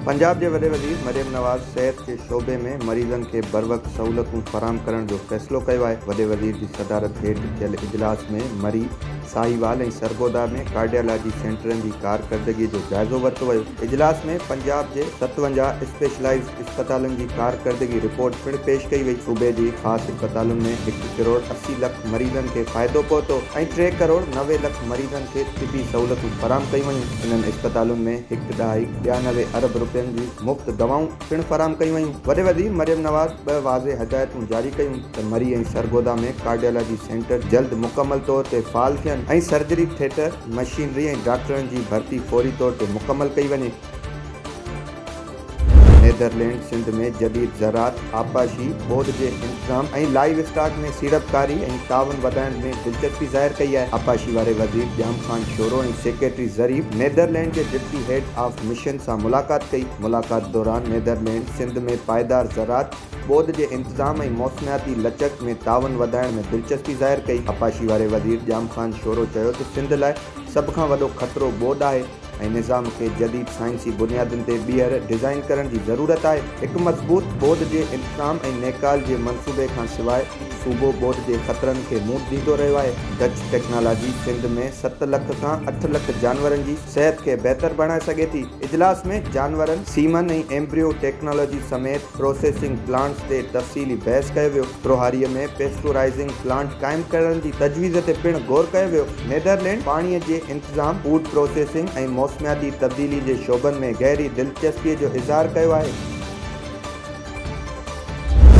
پنجاب جي وڏي وزير مريم نواز صحت جي شعبي ۾ مريضن کي بروقت سهولتون فراهم ڪرڻ جو فيصلو ڪيو آهي. وڏي وزير جي صدارت هيٺ ٿيل اجلاس ۾ مري، ساهيوال ۽ سرگوڌا ۾ ڪارڊيالاجي سينٽرن جي ڪارڪردگي جو جائزو ورتو ويو. اجلاس ۾ پنجاب جي 57 اسپيشلائيزڊ اسپتالن جي ڪارڪردگي رپورٽ پڻ پيش ڪئي وئي. صوبي جي خاص اسپتالن ۾ هڪ ڪروڙ 80 لک مريضن کي فائدو پهتو ۽ ٽي ڪروڙ 90 لک مريضن کي طبي سهولتون فراهم ڪيون ويون. انهن اسپتالن ۾ هڪ ڏهائي 92 ارب رپين جون مفت دوائون پڻ فراهم ڪيون ويون. وڏي وزير مريم نواز ٻه واضح هدايتون جاري ڪيون ته مري ۽ سرگوڌا ۾ ڪارڊيالاجي سينٽر جلد مڪمل طور تي فعال ٿين ۽ سرجري ٿيٽر، مشينري ۽ ڊاڪٽرن جي ڀرتي فوري طور تي مڪمل ڪئي وڃي. نيدرلينڊ سنڌ ۾ جديد زراعت، آبپاشي، ٻوڏ جي انتظام ۽ لائيو اسٽاڪ ۾ سيڙپڪاري ۽ تعاون وڌائڻ ۾ دلچسپي ظاهر ڪئي آهي. آبپاشي واري وزير ڄام خان شورو ۽ سيڪريٽري ظريف نيدرلينڊ جي ڊپٽي هيڊ آف مشن سان ملاقات ڪئي. ملاقات دوران نيدرلينڊ سنڌ ۾ پائيدار زراعت، ٻوڏ جي انتظام ۽ موسمياتي لچڪ ۾ تعاون وڌائڻ ۾ دلچسپي ظاهر ڪئي. آبپاشي واري وزير ڄام خان شورو چيو ته سنڌ لاء سڀ کان وڏو خطرو ٻوڏ آهي. ۽ نظام کي جديد سائنسي بنيادن تي ٻيهر ڊزائين ڪرڻ جي ضرورت آهي. هڪ مضبوط ٻوڏ جي انتظام ۽ نيڪال جي منصوبي کان سواء صوبو ٻوڏ جي خطرن کي منهن ڏيندو رهيو آهي. ڊچ ٽيڪنالاجي سنڌ ۾ ست لک کان اٺ لک جانورن جي صحت کي بهتر بڻائي سگهي ٿي. اجلاس ۾ جانورن، سيمن ۽ ايمبريو ٽيڪنالاجي سميت پروسيسنگ پلانٽس تي تفصيلي بحث ڪيو ويو. تروهاري ۾ پيسٽورائزنگ پلانٽ قائم ڪرڻ جي تجويز تي پڻ غور ڪيو ويو. نيدرلينڊ پاڻي جي انتظام، فوڊ پروسيسنگ ۽ موسمياتي تبديلي جي شعبن ۾ گهري دلچسپي جو اظهار ڪيو آهي.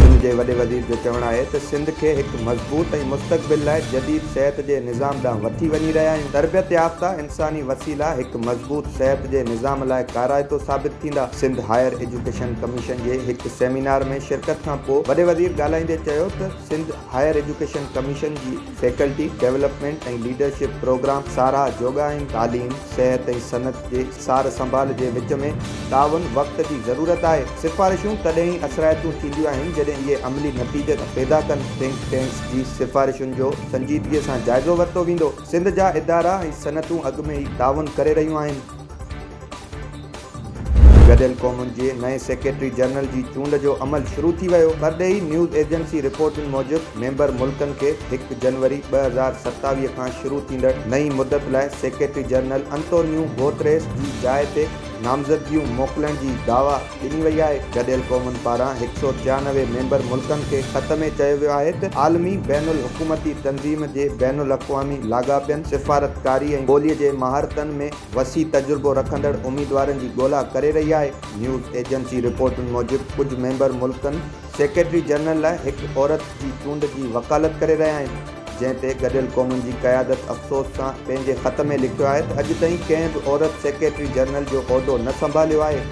سنڌ جي وڏي وزير جو چوڻ آهي ته سنڌ کي هڪ مضبوط ۽ مستقبل لاء جديد صحت جي نظام ڏانهن وٺي وڃي رهيا آهيون، تربيت يافته انساني وسيلا هڪ مضبوط صحت جي نظام لاء ڪارائتو ثابت ٿيندا. سنڌ هائير ايجوڪيشن ڪميشن جي هڪ سيمينار ۾ شرڪت کانپوء وڏي وزير ڳالهائيندي چيو ته سنڌ هائير ايجوڪيشن ڪميشن جي فيڪلٽي ڊولپمينٽ ۽ ليڊرشپ پروگرام ساراهه جوڳا آهن، تعليم، صحت ۽ صنعت جي سار سنڀال جي وچ ۾ تعاون وقت جي ضرورت آهي، سفارشون تڏهن ئي اثرائتيون ٿينديون آهن جڏهن اهي عملي نتيجا پيدا ڪن، ٿنڪ ٽينڪس جي سفارشن جو سنجيدگي سان جائزو ورتو ويندو، سنڌ جا ادارا ۽ صنعتون اڳ ۾ ئي تعاون ڪري رهيون آهن. گڏيل قومن جي نئين سيڪريٽري جنرل جي چونڊ جو عمل شروع ٿي ويو. پرڏيهي نيوز ايجنسي رپورٽن موجب ميمبر ملڪن کي هڪ جنوري 2027 کان شروع ٿيندڙ نئين مدت لاء سيڪريٽري جنرل انتونيو گوتريس جي جاء تي نامزدگيون موڪلڻ جي دعويٰ ڏني وئي آهي. گڏيل قومن پاران 193 ميمبر ملڪن کي خط ۾ چيو ويو آهي ته عالمي بين الحڪومتي تنظيم جي بين الاقوامي لاڳاپن، سفارتڪاري ۽ ٻولي جي مهارتن ۾ وسيع تجربو رکندڙ اميدوارن جي ڳولا ڪري رهي آهي. نيوز ايجنسي رپورٽن موجب ڪجهه ميمبر ملڪن سيڪريٽري جنرل لاء هڪ عورت جي چونڊ جي وڪالت ڪري رهيا آهن، جنهن تي گڏيل قومن جي قيادت افسوس سان پنهنجي خط ۾ لکيو آهي ته اڄ تائين ڪنهن به عورت سيڪريٽري جنرل جو عهدو نه سنڀاليو آهي.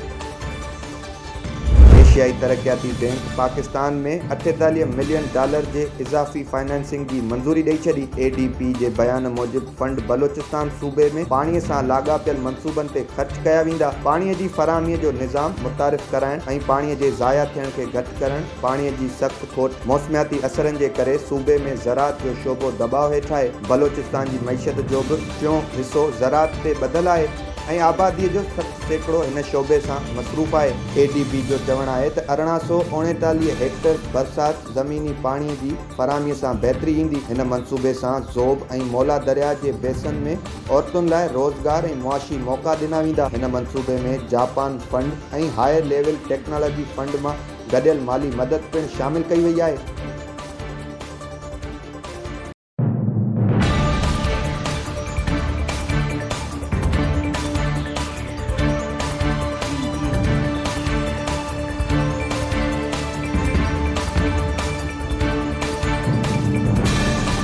ايشيائي ترقياتي بئنڪ پاڪستان ۾ 48 ملين ڊالر جي اضافي فنانسنگ جي منظوري ڏئي ڇڏي. اي ڊي پي جي بيان موجب فنڊ بلوچستان صوبي ۾ پاڻي سان لاڳاپيل منصوبن تي خرچ ڪيا ويندا، پاڻي جي فراهمي جو نظام متعارف ڪرائڻ ۽ پاڻي جي ضايع ٿيڻ کي گهٽ ڪرڻ، پاڻي جي سخت کوٽ، موسمياتي اثرن جي ڪري صوبي ۾ زراعت جو شعبو دٻاء هيٺ آهي، بلوچستان جي معيشت جو به ٽيون حصو زراعت تي ٻڌل آهي ۽ آبادي جو 60% هن شعبي سان مصروف آهي. اي ڊي بي جو چوڻ آهي ته 1839 هيڪٽر برسات زميني پاڻي جي فراهمي سان بهتري ايندي، هن منصوبي سان زوب ۽ مولا درياء جي بيسن ۾ عورتن لاء روزگار ۽ معاشي موقعا ڏنا ويندا، هن منصوبي ۾ Japan fund ۽ higher level technology fund مان گڏيل مالي مدد پڻ شامل ڪئي وئي آهي.